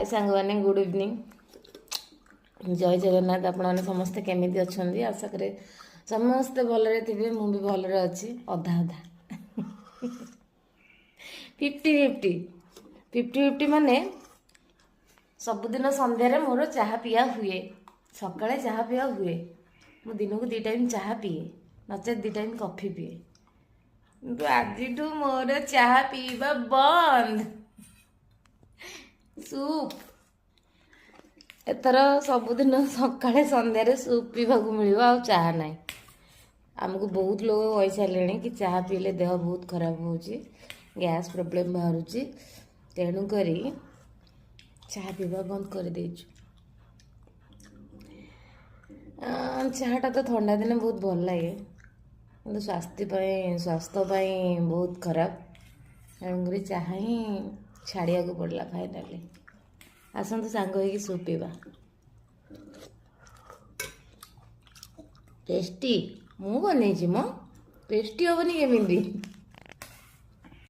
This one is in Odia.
ସାଙ୍ଗମାନେ, ଗୁଡ୍ ଇଭିନିଂ, ଜୟ ଜଗନ୍ନାଥ। ଆପଣମାନେ ସମସ୍ତେ କେମିତି ଅଛନ୍ତି? ଆଶା କରେ ସମସ୍ତେ ଭଲରେ ଥିବେ। ମୁଁ ବି ଭଲରେ ଅଛି, ଅଧା ଅଧା, 50-50। 50-50 ମାନେ ସବୁଦିନ ସନ୍ଧ୍ୟାରେ ମୋର ଚାହା ପିଆ ହୁଏ, ସକାଳେ ଚାହା ପିଆ ହୁଏ। ମୁଁ ଦିନକୁ 2 ଟାଇମ୍ ଚାହା ପିଏ, ନଚେତ୍ 2 ଟାଇମ୍ କଫି ପିଏ। କିନ୍ତୁ ଆଜିଠୁ ମୋର ଚାହା ପିଇବା ବନ୍ଦ। ସୁପ୍ ଏଥର ସବୁଦିନ ସକାଳେ ସନ୍ଧ୍ୟାରେ ସୁପ୍ ପିଇବାକୁ ମିଳିବ, ଆଉ ଚାହା ନାହିଁ। ଆମକୁ ବହୁତ ଲୋକ କହିସାରିଲେଣି କି ଚାହା ପିଇଲେ ଦେହ ବହୁତ ଖରାପ ହେଉଛି, ଗ୍ୟାସ୍ ପ୍ରୋବ୍ଲେମ୍ ବାହାରୁଛି। ତେଣୁକରି ଚାହା ପିଇବା ବନ୍ଦ କରିଦେଇଛୁ। ଚାହାଟା ତ ଥଣ୍ଡା ଦିନେ ବହୁତ ଭଲ ଲାଗେ, କିନ୍ତୁ ସ୍ୱାସ୍ଥ୍ୟ ପାଇଁ ବହୁତ ଖରାପ। ତେଣୁକରି ଚାହା ହିଁ ଛାଡ଼ିବାକୁ ପଡ଼ିଲା ଫାଇନାଲି। ଆସନ୍ତୁ, ସାଙ୍ଗ ହେଇକି ସୁପ୍ ପିଇବା। ଟେଷ୍ଟି। ମୁଁ ବନେଇଛି ମ, ଟେଷ୍ଟି ହବନି କେମିତି?